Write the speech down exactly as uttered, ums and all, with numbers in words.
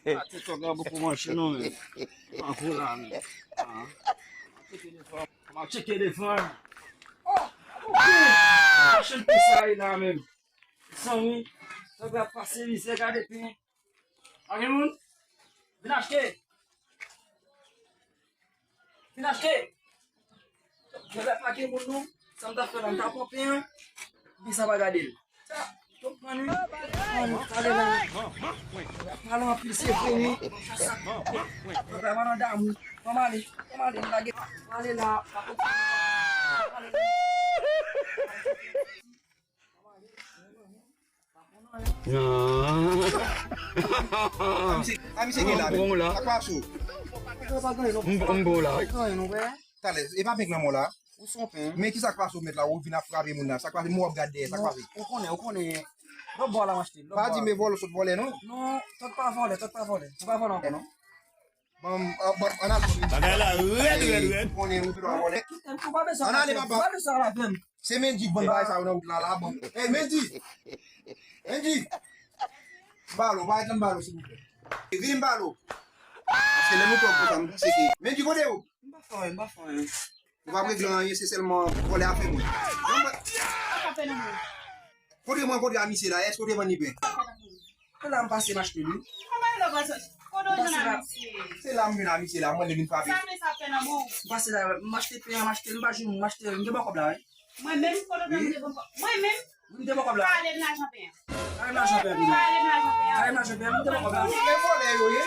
Ate tòg la poko manche non, men. An vo la, men. Ah. M ap tcheke devan. M ap tcheke devan. Oh! Machann pen sa ye la menm. Zanmi, tòg la pase mizè, gade pen. Pa gen moun? Vin achte. Vin achte. Tòg la pa gen moun non. Sa m ta fè la, m ta pran pen an. Epi sa pa gade l. Sa, yo pran li. Pran li, pale la. Pale anpil, se vre, wi. Sa, sa. Papa, pa nan damou. Fò m ale, fò m ale, m lage. Pale la, pa konprann. Pale la. Ah. A misye, a misye ki la menm? Bon, la. Sa k pase w? M, m bon la, wi. Talè, e pa penk lanmò la. Ou son pen. Men ki sa k pase w mèt la? Ou vin ap frape moun la. Sa k pase? Mwen w ap gade dèyè. Sa k pase? Ou konnen, ou konnen. Lòt bò la m achte. Pa di men vòlè sot vòlè non. Non, tòg pa vòlè, tòg pa vòlè. Ou pa vòlè ankò non. Bon, bon, ann al. Bagay la rèd, rèd, rèd. Ou konnen ou pi lwen vòlè. Kite m tou, pa bezwen. Ann ale, papa. Pa bezwen al avè m. Se Mendy k ban bagay sa yo nan wout la, la, bon. Ey, Mendy! Mendy! M pale w, pa ret la m pale w, silvouplè. Vini m pale w. Paske lè nou tòg konsa, m panse ke. Mendy, kote w? M pa fè anyen, m pa fè anyen. Ou p ap regle anyen, se sèlman vòlè a fè moun. Kote mwen kontre a misye la, èske w te vann li pen? Se la m pase m achte l wi. Se la m vin a misye la, mwen li vin frape. M pase la, m achte pen an, m achte l, m pa jwenn moun, m achte l, m te ba w kòb la wi. Mwen menm, kote w te mete bon kòb? Mwen menm? M te ba w kòb la. Pale m lajan pen an. Pale m lajan pen an. Pale m lajan pen an. Pale m lajan pen an, m te ba w kòb la. E vòlè yo ye.